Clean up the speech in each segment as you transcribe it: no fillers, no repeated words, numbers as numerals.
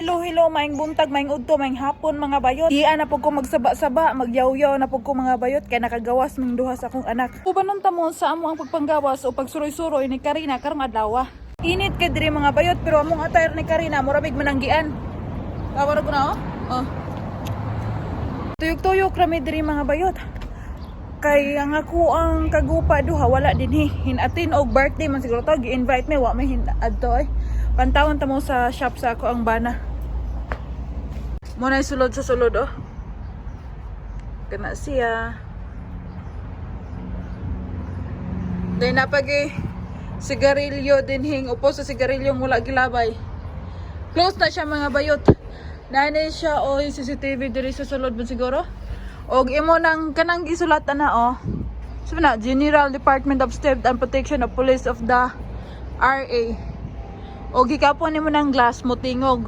Hello, hello, maing buntag, maing udto, maing hapon, mga bayot. Di na po ko magsaba-saba, magyawyaw na po ko, mga bayot, kay nakagawas ming duha sa akong anak. Ubanon ta mo sa amo ang pagpanggawas o pagsuroy-suroy ni Karina karong adlaw. Init kay diri, mga bayot, pero among attire ni Karina muramig mananggian. Tawar ko na, oh. Oh. Tuyok-tuyok rami diri, mga bayot. Kay ang ako ang kagupa duha wala dinhi. Hinatin og birthday man siguro to, gi-invite me, wa may hinadto ay. Pantawon ta mo sa shop sa ako ang bana. Mo na sulod sa sulod, oh. Kana siya. Dahil napagi sigarilyo dinhing upo sa sigarilyong wala gilabay. Close na siya, mga bayot. Nanay siya o CCTV diri sa sulod ba siguro. Og imo nang kanang gisulatan na, oh. Sabi na, General Department of State and Protection of Police of the RA. Og gikapon nimo ng glass mo tingog.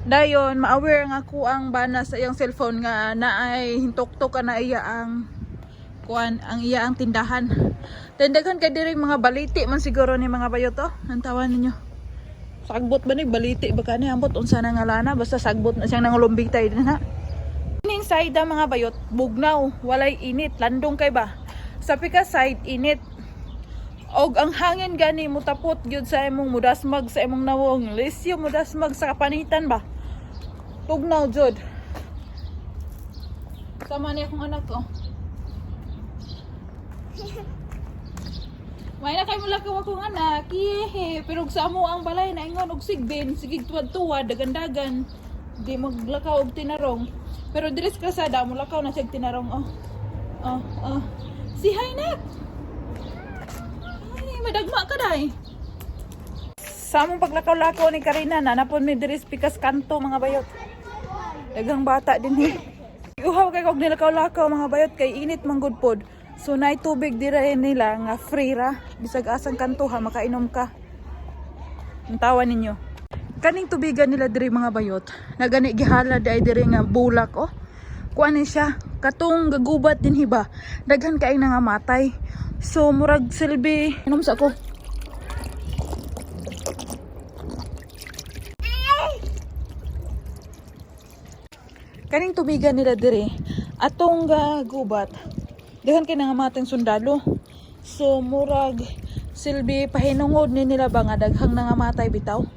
Dayon ma-aware nga ako ang bana sa iyang cellphone nga naay hintuktok na iya ang kuan, ang iya ang tindahan. Tindahan kay diri, mga baliti man siguro ni, mga bayot, oh. Ang tawa ninyo. Sagbot ba ni, baliti ba kani, ambot unsa na nga lana, basta sagbot na siyang nangulumbig tayo din ha. Ining side ang mga bayot, bugnaw, walay init, landong kay ba. Sa pika side init. Og ang hangin gani mutapot gyud sa imong mudasmag sa imong nawong, lisyo mudasmag sa kapanitan ba. Tugnaw jud. Sama ni akong anak ko. May na kay mulakaw akong anak. Yehe. Pero sa amo ang balay na ingon og sigbin, sige tuwad-tuwad, dagan-dagan. Di maglakaw og tinarong. Pero diri sa kalsada mulakaw na siya og tinarong, oh. Oh. Si hi, nak. Ay, madagma ka day. Sa among paglakaw-lakaw ni Karina na napon mi diri sa pikas kanto, mga bayot. Daghang bata din eh. Uhaw kay kog nilakaw-lakaw, mga bayot, kay init man gud pod. So naay tubig dira nila nga free ra, bisag asang kanto ha makainom ka. Ang tawa ninyo. Kaning tubigan nila diri, mga bayot. Nagani gihala di ay diri nga bulak, oh. Kuan ni siya katong gagubat din hiba. Daghan kay nangamatay. So murag silbi inom sa ako. Kaning tubigan nila diri atong gubat, daghan kay nangamatay sundalo. So murag silbi pahinungod ni nila ba nga daghang nangamatay bitaw,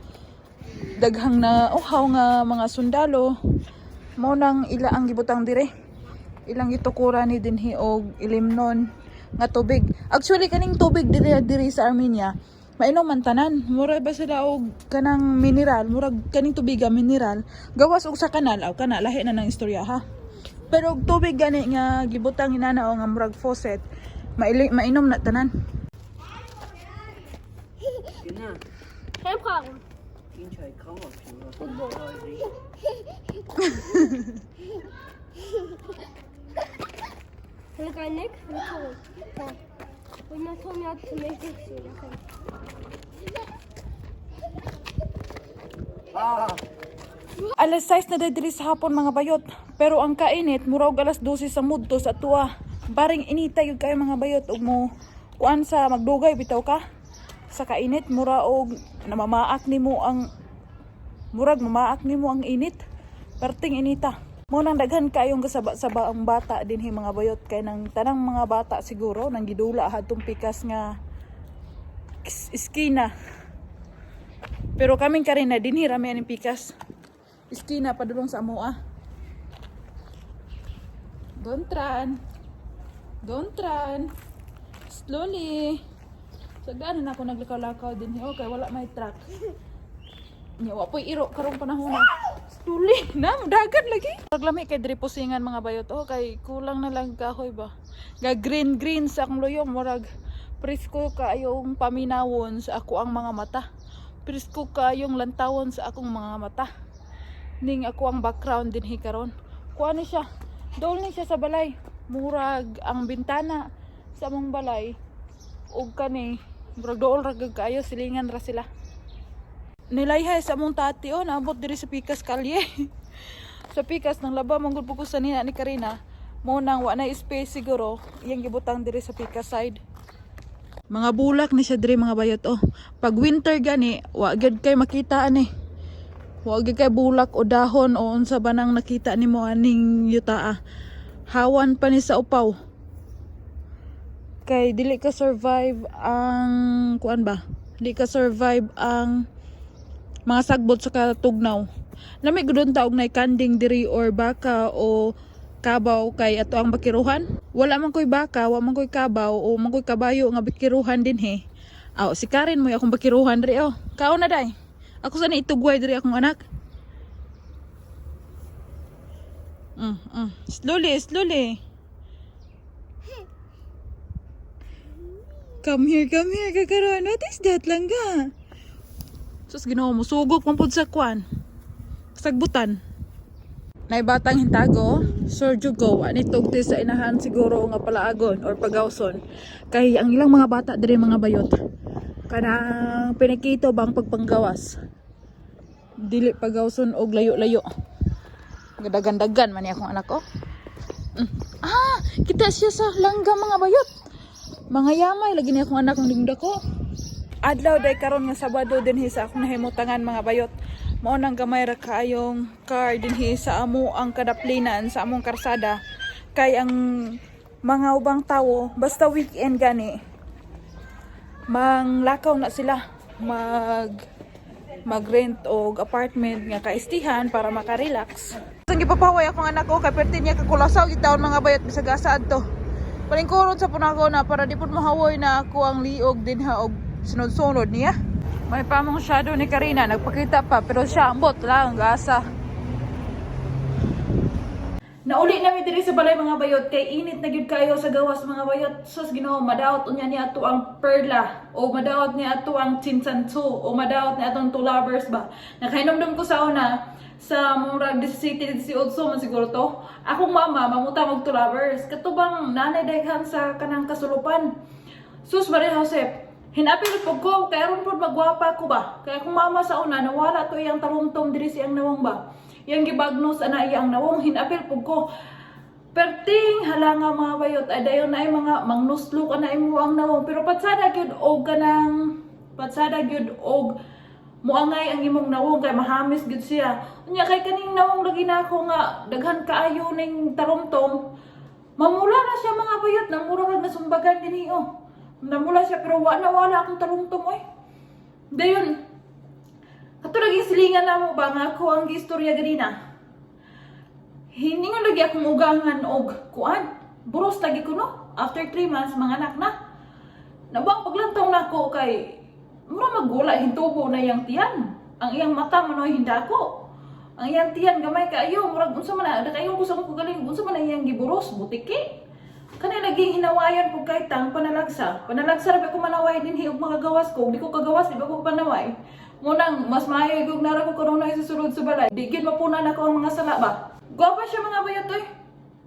daghang na uhaw nga mga sundalo, mo nang ila ang gibutang dire, ilang gitukura ni dinhi og ilimnon nga tubig. Actually, kaning tubig diri diri sa Armenia mainom man tanan. Mura ba sila og kanang mineral, murag kaning tubig mineral, gawas og sa kanal aw kana lahi na ng istorya ha. Pero og tubig gani nga gibutang inana o nga murag faucet, maili, mainom na tanan. Hemkragen. Kommer på. Henrik, Alas 6 na diri sa hapon, mga bayot. Pero ang kainit, mura og alas 12 sa mudto sa tuwa. Baring inita yun kayo, mga bayot, ug mo kuan sa magdugay bitaw ka. Sa kainit, mura og namamaak nimo ang murag mamaak nimo ang init. Perting inita. Mo nang daghan kayong kasaba-saba ang bata dinhi, mga bayot, kay nang tanang mga bata siguro nang gidula hadtong pikas nga iskina. Pero kaming Karina dinhi rami aning pikas. Iskina padulong sa amoa. Don't run. Don't run. Slowly. So gano'n ako naglakaw-lakaw din. Okay, wala may truck. Nya wa po'y iro karong panahon na. Slowly na, dagan lagi. Paglami kay diri pusingan, mga bayot. Oh, kay kulang na lang kahoy ba. Ga green green sa akong luyong, murag presko kaayong paminawon sa ako ang mga mata. Presko kaayong lantawon sa akong mga mata. Ning ako ang background din karon. Kuha ni siya. Dool ni siya sa balay. Murag ang bintana sa among balay ug kani murag dool ra gyud kaayo, silingan ra sila. Nilayhay sa among tati, oh, naabot diri sa pikas kalye. Sa pikas nang laba man gud sa nina ni Karina. Mo nang wa na space siguro iyang gibutang diri sa pikas side. Mga bulak ni siya diri, mga bayot, oh. Pag winter gani, wa gyud kay makita ani. Wa gyud kay bulak o dahon o unsa ba nang nakita nimo aning yutaa. Hawan pa ni sa upaw. Kay dili ka survive ang kuan ba? Di ka survive ang mga sagbot sa katugnaw. Lami gud unta og nay kanding diri or baka o kabaw kay ato ang bakiruhan. Wala man koy baka, wa man koy kabaw o man koy kabayo nga bakiruhan dinhi. Aw, si Karen mo akong bakiruhan diri oh. Kaon na day. Ako sa ni itugway diri akong anak. Slowly, slowly. Come here, kakaroon. What is that, langga? Sus, Ginoo mo, sugok man pud sa kwan. Sagbutan. Nay batang hintago, Sir Jugo, ani tugti sa inahan siguro nga palaagon or pagawson. Kay ang ilang mga bata diri mga bayot. Kanang pinikito bang pagpanggawas. Dili pagawson og layo-layo. Gadagan-dagan man ni akong anak ko. Ah, kita siya sa langga mga bayot. Mga yamay lagi ni akong anak ang lingda ko. Adlaw day karon nga Sabado dinhi sa akong nahimutangan mga bayot. Mao nang gamay ra kaayong car dinhi sa amo ang kadaplinan sa among karsada. Kay ang mga ubang tawo basta weekend gani manglakaw na sila mag-rent og apartment nga kaistihan para makarelax. Ang gipapaway akong anak ko kay perti niya kakulasaw gitawon mga bayot bisag asa adto. Palingkuron sa punako na para di pud mohawoy na ako ang liog dinha og sunod-sunod niya. May pamong shadow ni Karina nagpakita pa pero siya ambot lang gasa. Nauli nami diri sa balay mga bayot kay init na gyud kayo sa gawas mga bayot. Sus Ginoo, madaot unya ni ato ang perla o madaot ni ato ang chinsansu o madaot ni atong two lovers ba. Nakainomdom ko sa una sa murag 17 18 man siguro to. Akong mama mamuta og two lovers. Katubang nanay daghan sa kanang kasulupan. Sus Maria Josep, hinapil po ko, kaya ron po magwapa ko ba? Kaya kung mama sa una, nawala to iyang tarumtom diri siyang nawong ba? Iyang gibagnos ana iyang nawong, hinapil po ko. Perting hala nga mga bayot, ay dayon na ay mga mangnuslok ana imo ang nawong. Pero patsada gyud og kanang, patsada gyud og muangay ang imong nawong kay mahamis gyud siya. Unya kay kaning nawong lagi na ako nga daghan kaayo ning tarumtom. Mamula na siya mga bayot, namura kag nasumbagan dinhi oh. Namula siya pero wa na wala akong tarumtom oy. Dayon kato lagi silingan na mo ba nga ako ang giistorya ganina. Hiningon lagi akong ugangan og kuan. Buros lagi ko no. After 3 months mga anak na. Nabang paglantaw nako kay mura magula hintubo na iyang tiyan. Ang iyang mata manoy hindako. Ang iyang tiyan gamay kaayo murag unsa man na kayo ko sa akong kagaling unsa man na iyang giburos butiki. Kani lagi hinawayan pug kay tang panalagsa. Panalagsa ra ba ko manaway dinhi og mga gawas ko. Di ko kagawas, di ba ko panaway. Munang mas maayo og nara ko kanunay sa sulod sa balay. Di gyud mapunan ako ang mga sala ba. Gwapa siya mga bayot oy.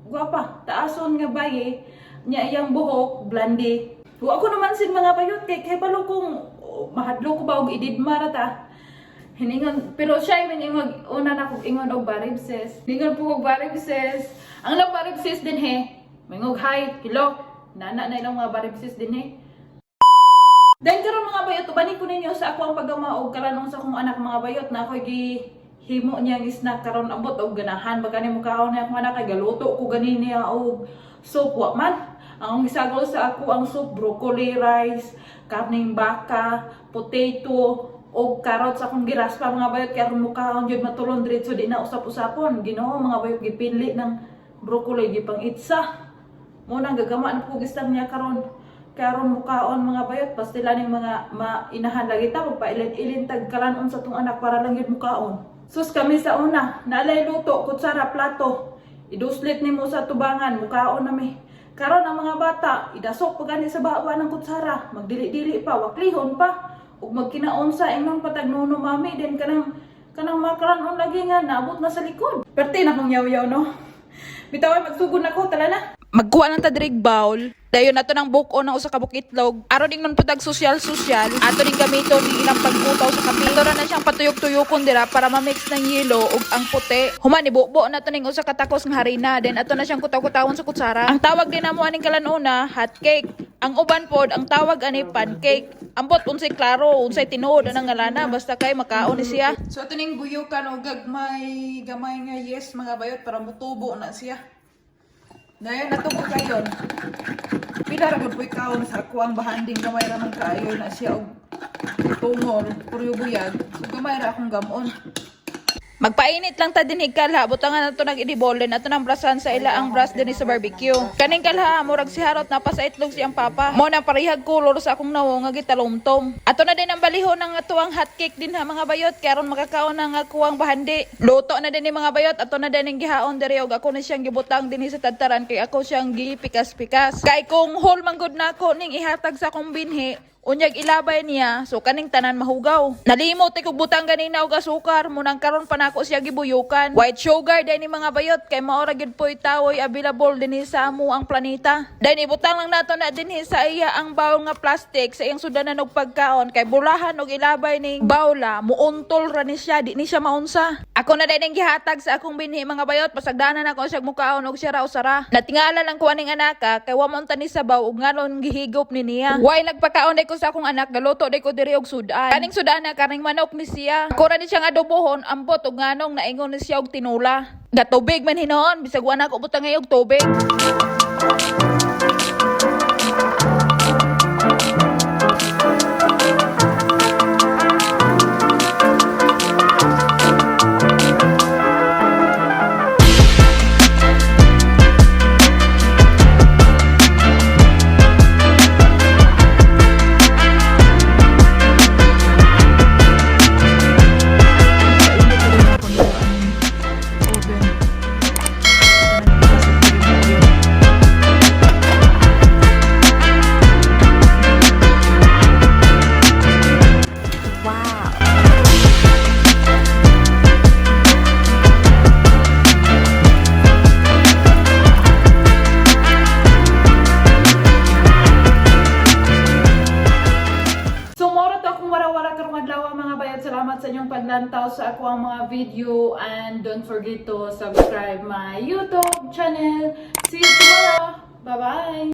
Gwapa, taason nga baye, nya iyang buhok blonde. Wa ko naman sin mga bayot kay kay balo kung oh, mahadlo ko ba og ididma ra ta. Hiningon, pero siya ay ingon, una na kog ingon og barib sis. Ningon po og barib sis. Ang lang barib sis din he. Mingog hi, hello. Nana na ilang mga barib sis din he. Then karon mga bayot, ubanin ko ninyo sa ako ang paggama og kalanong sa akong anak mga bayot na ako'y gihimo niyang snack karon ambot og ganahan ba kani mo kaon niya akong anak kay galuto ko gani niya og soup wa man. Ang akong gisagol sa ako ang soup broccoli rice, karning baka, potato, og carrots akong giraspa mga bayot kay aron mukaon jud matulon diretso di na usap-usapon. Ginoo mga bayot gipili ng broccoli gipang itsa. Mo nang gagama na po gistang niya karon. Karon mukaon mga bayot pastila ning mga mainahan lagi ta magpailin-ilin tag kalanon sa tong anak para lang yun mukaon. Sus kami sa una, naalay luto, kutsara, plato. Iduslit nimo sa tubangan, mukaon nami. Karon ang mga bata, idasok pa gani sa bawa ng kutsara, magdili-dili pa, waklihon pa, ug magkinaon sa ingon patag nuno mami, then kanang kanang makalanon lagi nga naabot na sa likod. Perte na kong yaw-yaw no. Bitaw ay magsugod na ko, tala na. Magkuha ng tadrig bowl. Dayon nato ng buko ng usa ka bukitlog. Aron ingnon pud social social. Ato ning gamiton ning ilang pagbutaw sa kape. Ato ra na siyang patuyok-tuyokon dira para ma-mix ng yelo ug ang puti. Human ibubo nato ning usa ka takos nga harina. Then ato na siyang kutaw-kutawon sa kutsara. Ang tawag din namo aning kalanuna, hot cake. Ang uban pod ang tawag ani pancake. Ambot unsay klaro, unsay tinuod anang ngalana basta kay makaon ni siya. So ato ning buyukan og gagmay gamay nga yes mga bayot para mutubo na siya. Dayon natubo kayon. Pila ra gud po'y kaon sa akuang bahanding, gamay ra man kaayo na siya og tungol, puryo buyag. So gamay ra akong gamon. Magpainit lang ta dinhi kalha, butangan nato nag inibolen ato nang brasan sa ila ang bras dinhi sa barbecue. Kaning kalha murag si Harot na pa sa itlog siyang papa. Mo na parehag kolor sa akong nawong nga gitalomtom. Ato na din ang balihon ng atuang hot cake din ha mga bayot kay aron makakaon ang akuang bahandi. Luto na din ni mga bayot, ato na din ang gihaon diri og ako na siyang gibutang dinhi sa tadtaran kay ako siyang gipikas-pikas. Kay kung whole man gud nako ning ihatag sa akong binhi, unyag ilabay niya, so kaning tanan mahugaw. Nalimot ay kog butang ganina og asukar, munang karon pa nako siya gibuyukan. White sugar day ni mga bayot kay mao ra gyud po'y tawoy available dinhi sa amo ang planeta. Dahil ibutang lang nato na dinhi sa iya ang bowl nga plastic sa iyang sudanan og pagkaon kay bulahan og ilabay ning bawla, muuntol ra ni siya, di ni siya maunsa. Ako na din ang gihatag sa akong binhi mga bayot, pasagdanan ako siya mukaon og siya ra usara. Natingala lang ko aning anaka kay wa man ta ni sabaw og ngalon gihigop ni niya. Way nagpakaon day ko sa akong anak, galuto day ko diri og sudan. Kaning sudan na kaning manok ni siya. Ako ra ni siya nga adobohon, ambot og nganong naingon ni siya og tinula. Gatubig man hinoon, bisag wa na ako butang og tubig. So moro to akong warawara karong adlaw mga bayot. Salamat sa inyong paglantaw sa ako ang mga video and don't forget to subscribe my YouTube channel. See you tomorrow. Bye-bye.